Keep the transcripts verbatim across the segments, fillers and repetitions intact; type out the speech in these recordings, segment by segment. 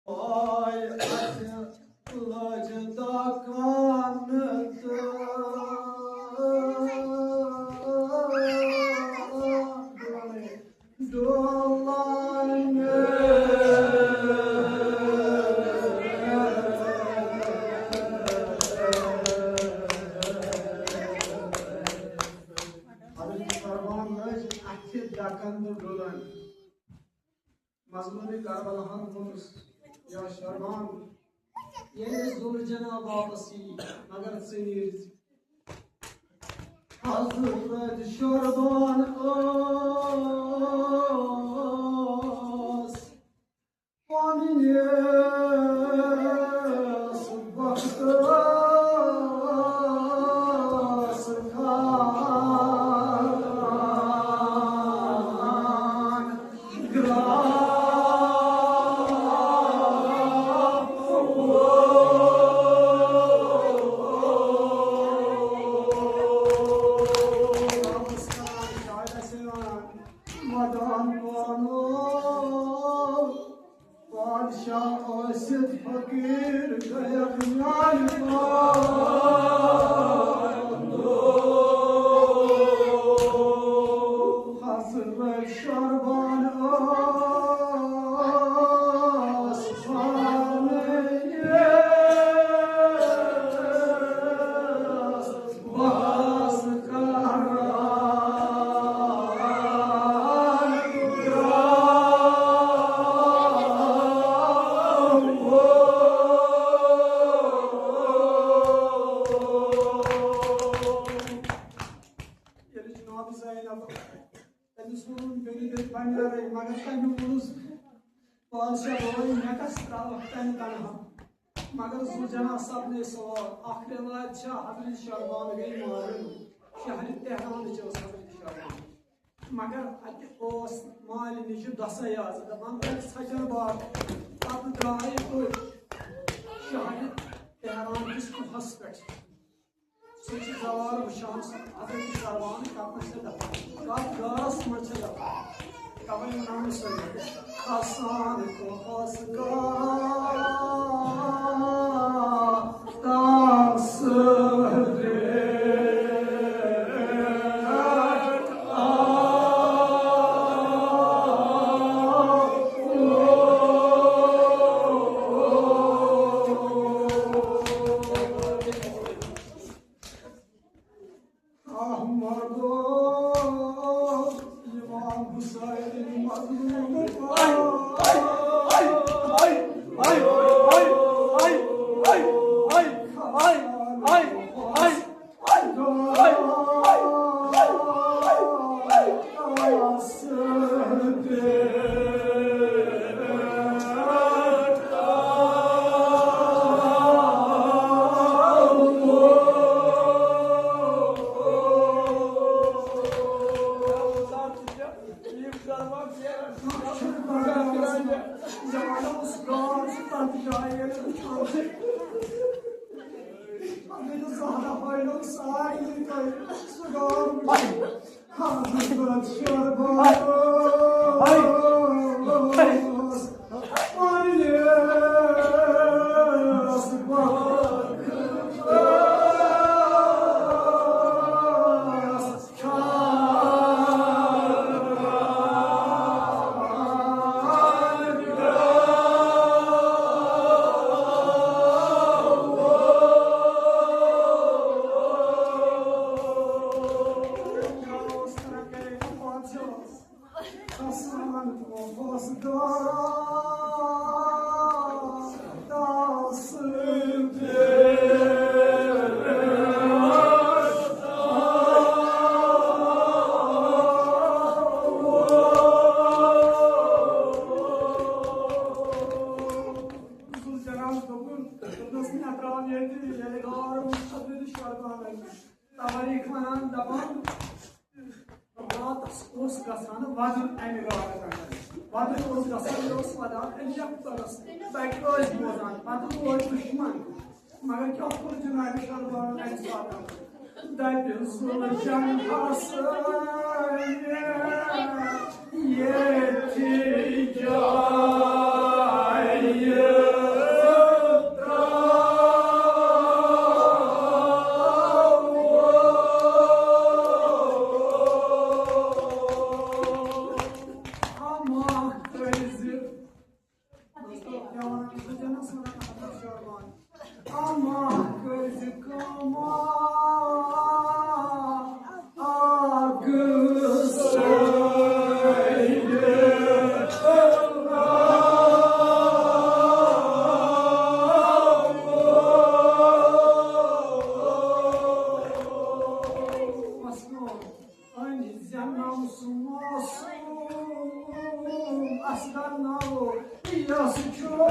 آے اَسہِ لٲج دَکان تہٕ ڈولان۔ حضرت قربان لٲج اَتھِ دَکان تہٕ ڈولان۔ مظلوم کربلاہن ووٚنُس، یا شربان، ییٚلہِ ذوالجناح واپس یی، مگر ژٕ نیٖرۍ۔ حضرت شربان ٲس پننِس وقتس کھاران۔ ودان پانو بادشاہ ٲسِتھ فقیٖر گٔیَکھ میٛانہِ پانو۔ حضرت شربان ٲس پانَے بس کران۔ ییٚلہِ جناب زینب تٔمِس ووٚنُن، "بیٚیہِ دِتھ بنیٛارَے"، مگر تٔمۍ ووٚنُس، "بادشاہ بوے، مےٚ کَس ترٛاوَکھ تَمہِ تنہا؟" مگر ذوالجناح سپدے سوال۔ اکھ رِوایت چھےٚ، حضرت شربان گٔے مارٕنۍ، شہرِ تہرانٕچ ٲس حضرت شربان۔ مگر اَتہِ اوس مالہِ نِشہِ دۄسَے یٲژ، دَپان، "تیٚلہِ ژھَٹن باغ۔" پَتہٕ درٛاے أسۍ شہرِ تہران کِس کوہَس پٮ۪ٹھ۔ سُہ چھُ زوال وٕچھان، سُہ حضرت شربان کَتنَس چھِ دَپان، کَتھ گاس منٛز چھِ دَپان۔ تَوَے وَنان چھِ، کھسان کوہَس گاس تَس پٮ۪ٹھ آو۔ آہ مردو، امام حسین مظلوم۔ ذوالجلالَس دوٚپُن، دوٚپنَس، "مےٚ ترٛاو ییٚتہِ، ییٚلہِ غار اوس، تَتھ منٛز چھُ شربان اَتہِ۔" توٲریٖخ وَنان، دَپان، راتَس اوس گژھان وَدُن اَمہِ غارٕ پٮ۪ٹھ۔ وَدُن اوس گژھان، یہِ اوس وَدان اَمہِ یَکھ طرفَس۔ تَتہِ ٲسۍ بوزان، پَتہٕ ووت دُشمَن۔ مگر کیٛاہ کوٚر جنابِ شربانَن اَمہِ ساتہٕ؟ دَپہِ، "ذوالجناحَس ییٚتھی جایہِ۔" Aman gözü kama, ağzı Ani zyanam sumasum aslanavo yasıço.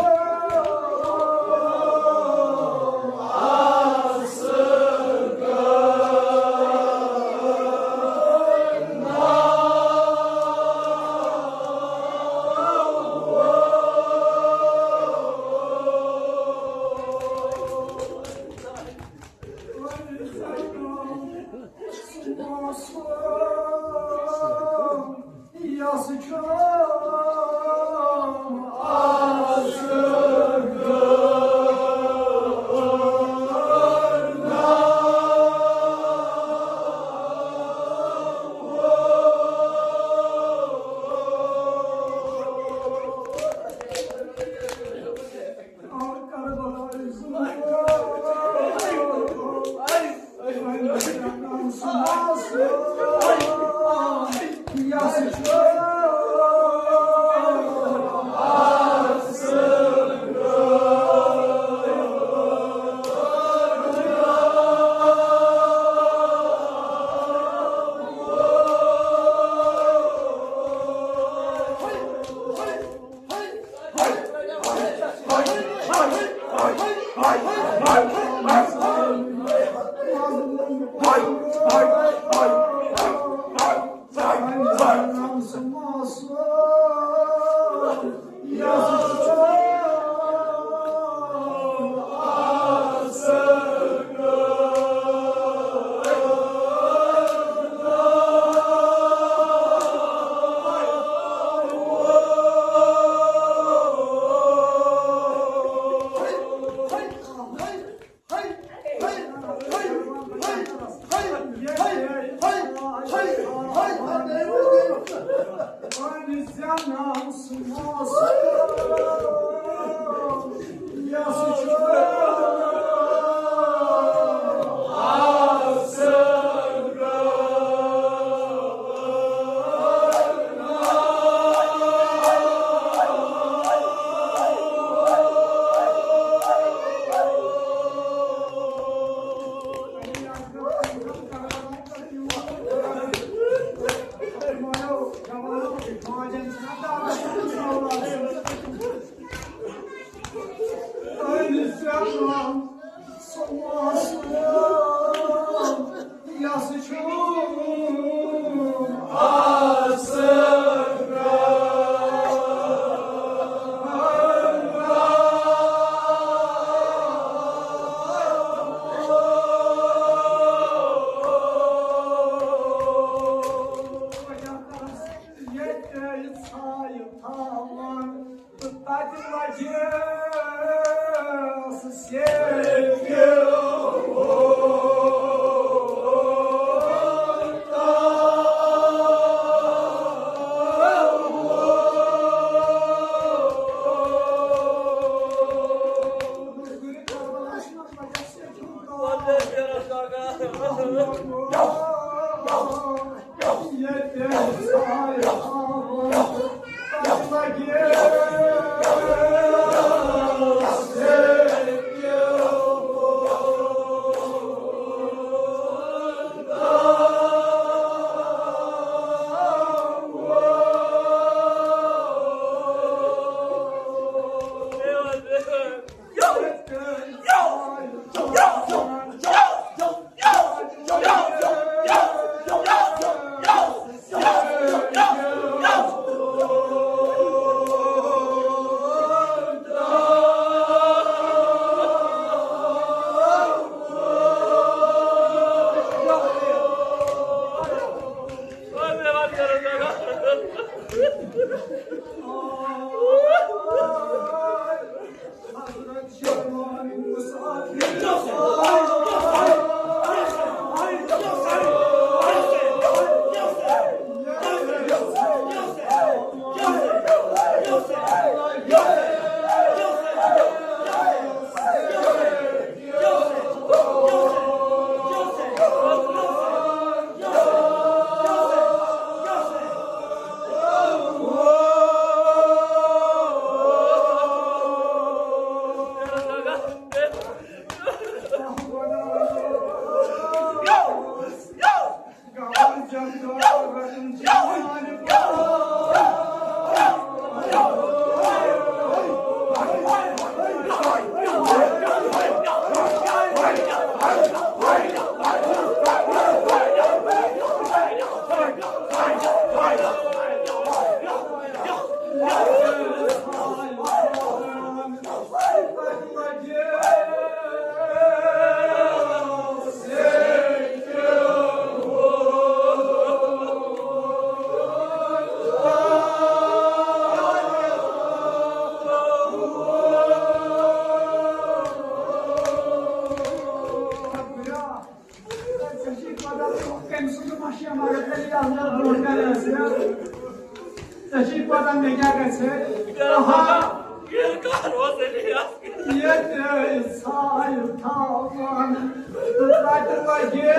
ییٚلہِ کار اوس علی اصغر۔ ییٚتہِ سایہِ تھاوان تہٕ تَتہِ لَگہِ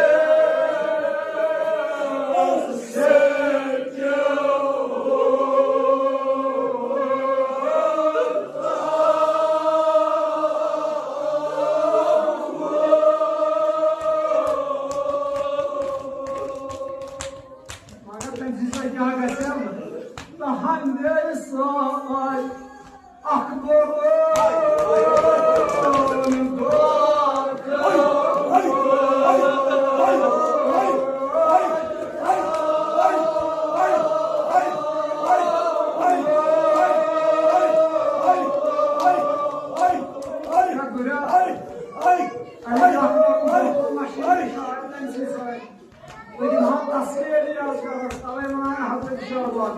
سیٚکہِ۔ مگر تٔمۍ سٕنٛدِ سۭتۍ کیٛاہ گژھِ؟ تہنٛدے سۭتۍ اکھ گوٚو أمۍ اکھ گوٚو مشہوٗر شاعر تٔمۍ سٕنٛدِ سۭتۍ۔ بہٕ دِمہٕ ہا تسلی علی اصغرس، توے ونان حضرت شاہ بخش۔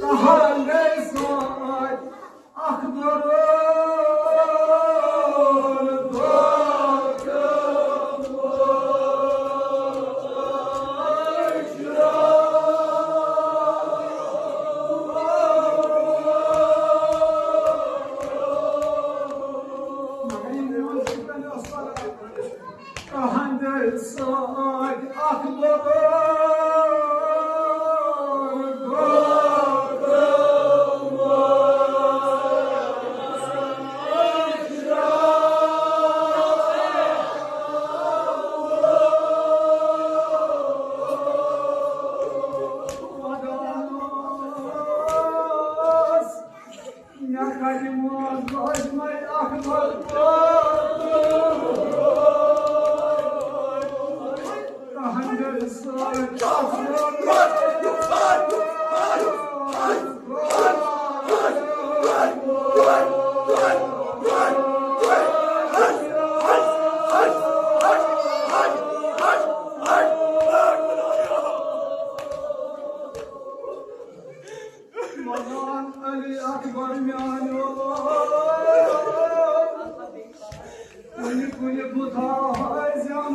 تہنٛدے سۭتۍ اکھ برُن دۄکھ۔ مگر یِم میون شُکرن اوس پران۔ تہنٛدِ سۭتۍ اکھ لۄکُٹ مےٚ کَرِ منٛز روزِ مےٚ اکھ لۄکُٹ۔ تہنٛدِ سۭتۍ اکھ لۄکُٹ۔ مولان علی اکبر میانیو۔ کُنہِ کُنہِ بُتھا ہٲیزٮ۪م۔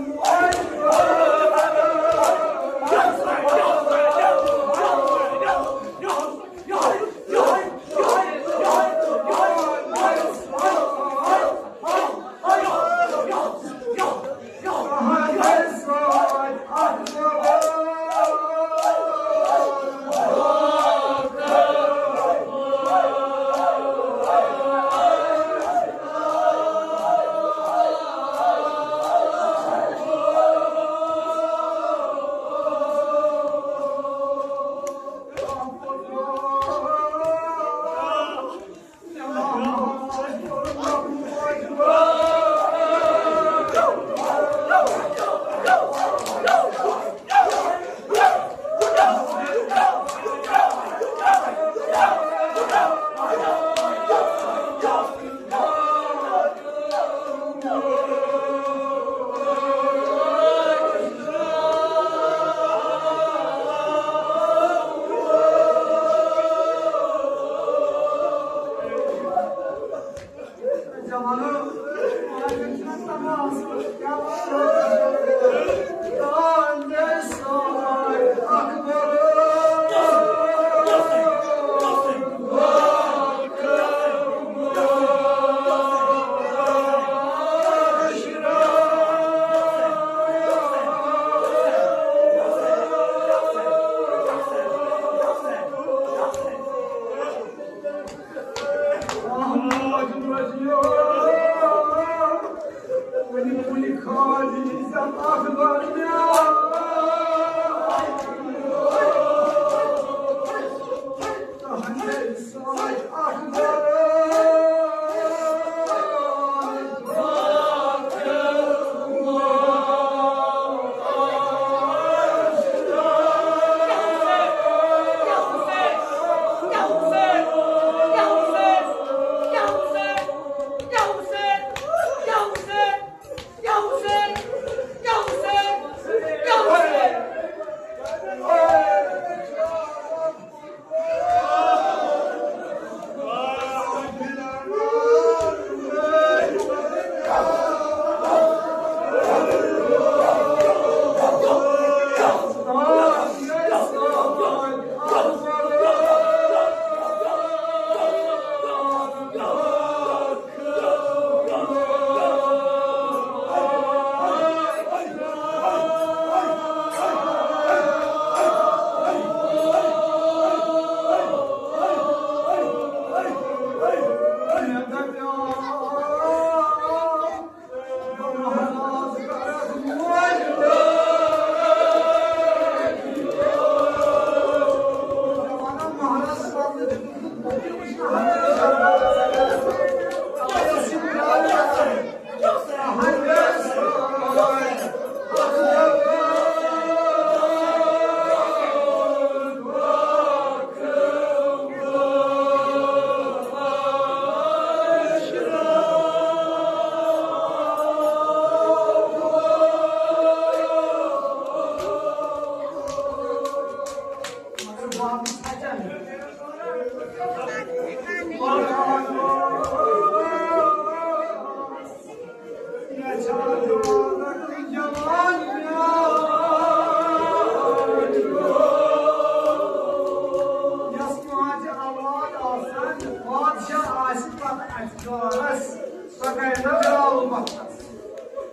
پکاے نہ درٛاو وقتس۔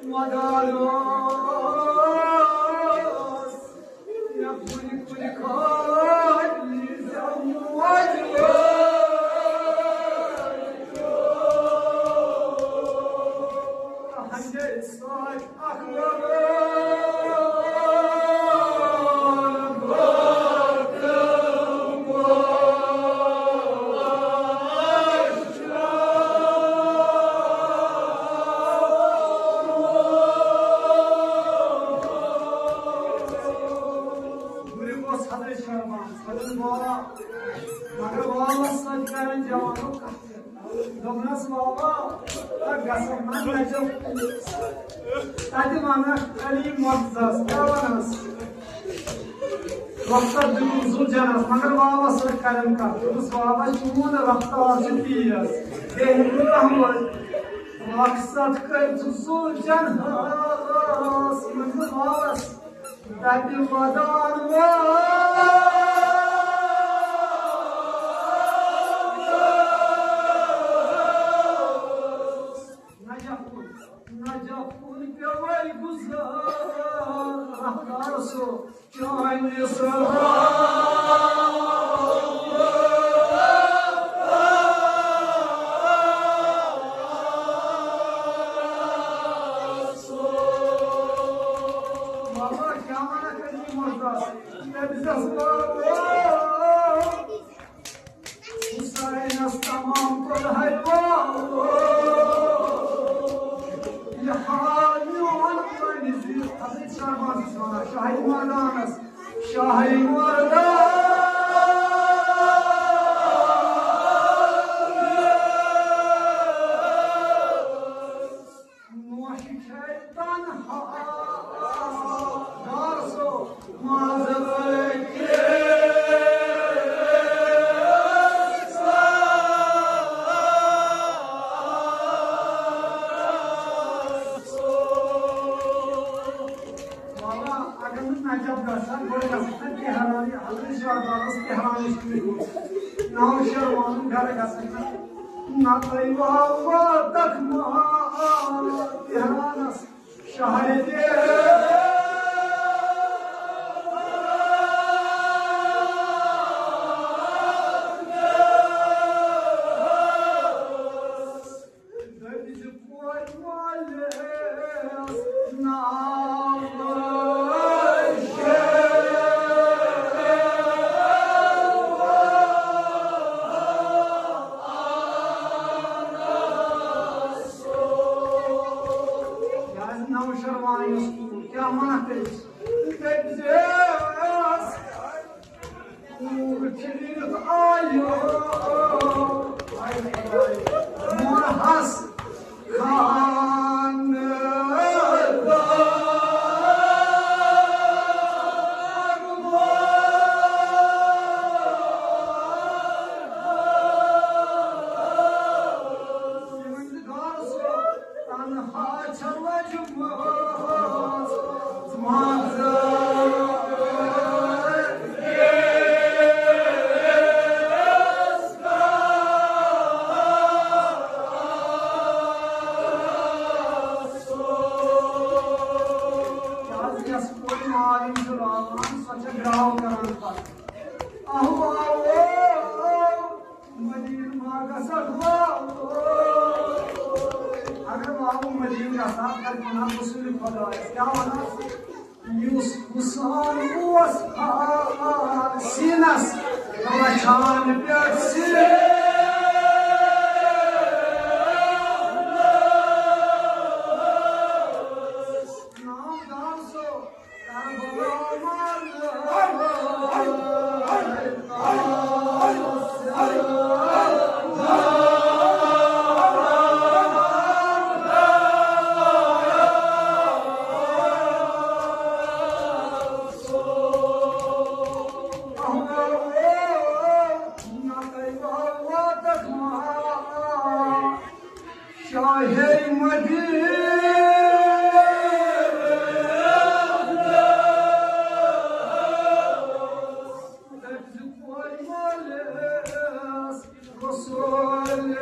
مدار اوس یا کُنہِ کُنہِ خٲطرٕ زٮ۪و موج۔ تہنٛدے سۭتۍ مگر بابا سۭتۍ کران جوانو کتھ۔ دوٚپنس، بابا، تۄہہِ گژھن نا نجف کُلِس۔ تتہِ ونکھ علی مرتضس، کیٛاہ ونس؟ رۄخصت دیُتُن زُلجنس، مگر بابا سۭتۍ کرن کتھ۔ دوٚپُس، بابا، چون رفتار چھُ تیز، بیٚیہِ ہیٚکہِ نہٕ کانٛہہ وٲتِتھ۔ رۄخصت کٔرۍ زُلجنس، منٛزٕ بابس۔ تتہِ ودان وٲژ نجف کُن، نجف کُن پیوٚوَے گُزار، رفتار سُہ چانہِ سۭتۍ۔ بابا، کیٛاہ وَنان کٔشیٖرِ منٛز؟ تٔمِس ٲس وٲو۔ حُسینَس تمام کوٚر حیوان۔ یہِ حال میون پنٛنِس دِلَس۔ حضرت شہباز چھُس وَنان، شاہی مردانَس، شاہی مردان۔ نوشہِ کھیٚیہِ تنہا دار سو ماز ژٔٹِتھ۔ مولا، اگر نہٕ نجف گژھان، گۄڈٕ گژھان تہران، یہِ حضرت شہبازس تہرانٕچ کِنۍ۔ نوشیروانن گرٕ گژھان۔ نتہٕ واو واتکھ مال تہرانس شہرِ تہران۔ دٔپۍ زِ کورِ مٲلِس ناو کیٛازِ نوشروانی اوس کوٗر؟ کیٛاہ وَنکھ تٔمِس؟ تٔمۍ دِژ کوٗر پھِرِتھ آیہِ مُرہَس خانٛدار۔ تنہا چھلج ماز، ماز۔ کیٛازِ یۄس کورِ مالِنۍ چھِ راوان، سۄ چھےٚ گراو کران پتہٕ۔ اہو، اہو۔ مدیٖنہٕ ما گژھکھ وَو۔ اگر وَو مدیٖنہٕ گژھان، تَتہِ وَنان رسول خۄدایَس، کیٛاہ وَنان؟ یُس حُسام اوس سیٖنَس رَچھان پٮ۪ٹھ سیٖنَس۔ ناو دار سو۔ شاہے مدیٖنہ۔ رسول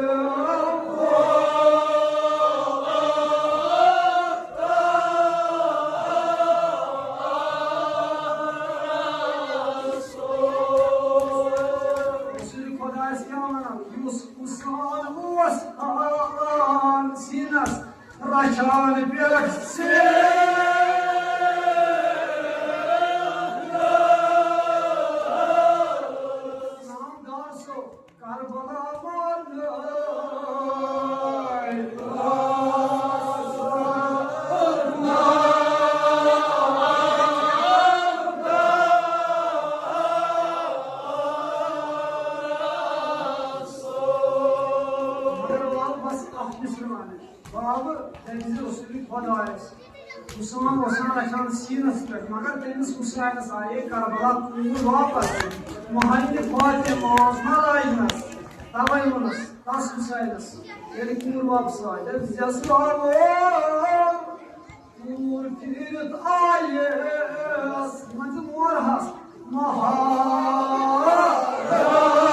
رچھان پٮ۪ٹھ سے۔ نامدار سو کربلا مارنٲے۔ مگر واپس اکھ مسلمان۔ بابہٕ، تٔمۍ زِ رسول خۄدایس حسین، حسین رچھان سیٖنس پٮ۪ٹھ، مگر تٔمِس حسینس آیے کربلا کوٗر واپس۔ مہرنہِ فاطمہ ٲس ناراض نس، توے ووٚنُس تس حسینس، ییٚلہِ کوٗر واپس آے، دوٚپُس، "یس بابو، کوٗر پھیٖرِتھ آیس، مان ژٕ مورہس مہار۔"